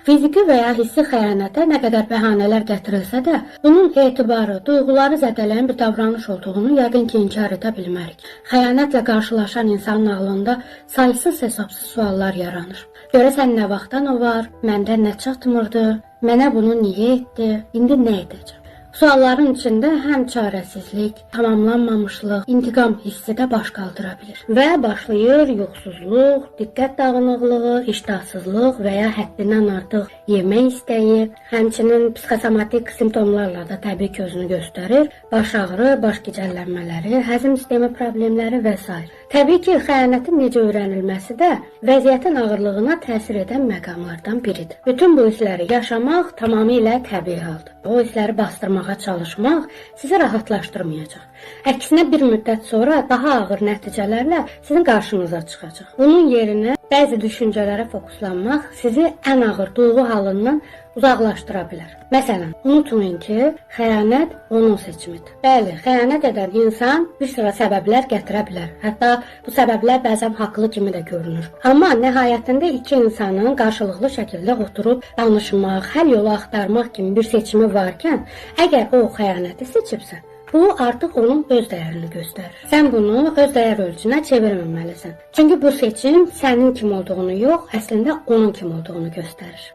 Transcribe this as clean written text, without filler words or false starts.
Fiziki və ya hissi xəyanətə nə qədər bəhanələr gətirilsə də, bunun etibarı, duyğuları zədələyən bir davranış olduğunu yəqin ki, inkar edə bilmərik. Xəyanətlə qarşılaşan insanın ağlında saysız hesabsız suallar yaranır. Görəsən nə vaxtdan o var, məndə nə çatmırdı, mənə bunu niyə etdi, indi nə edəcəm? Sualların içində həm çarəsizlik, tamamlanmamışlıq, intiqam hissi də baş qaldıra bilir. Və başlayır yuxusuzluq, diqqət dağınıqlığı, iştahsızlıq və ya həddindən artıq yemək istəyi, həmçinin psixosomatik simptomlarla da təbii ki, özünü göstərir. Baş ağrı, baş gicəllənmələri, həzm sistemi problemləri və s. Təbii ki, xəyanətin necə öyrənilməsi də vəziyyətin ağırlığına təsir edən məqamlardan biridir. Bütün bu hissləri yaşamaq tamamilə təbii haldır. O hissləri bastırmağa çalışmaq sizi rahatlaşdırmayacaq. Əksinə bir müddət sonra daha ağır nəticələrlə sizin qarşınıza çıxacaq. Bunun yerinə bəzi düşüncələrə fokuslanmaq sizi ən ağır duyğu halından uzaqlaşdıra bilər. Məsələn, unutmayın ki, xəyanət onun seçimidir. Bəli, xəyanət edən insan bir sıra səbəblər gətirə bilər. Hətta bu səbəblər bəzən haqlı kimi də görünür. Amma nəhayətində iki insanın qarşılıqlı şəkildə oturub danışmaq, həll yolu axtarmaq kimi bir seçimi varkən, əgər o xəyanəti seçibsə, bu artıq onun öz dəyərini göstərir. Sən bunu öz dəyər ölçünə çevirməməlisən. Çünki bu seçim sənin kim olduğunu yox, əslində onun kim olduğunu göstərir.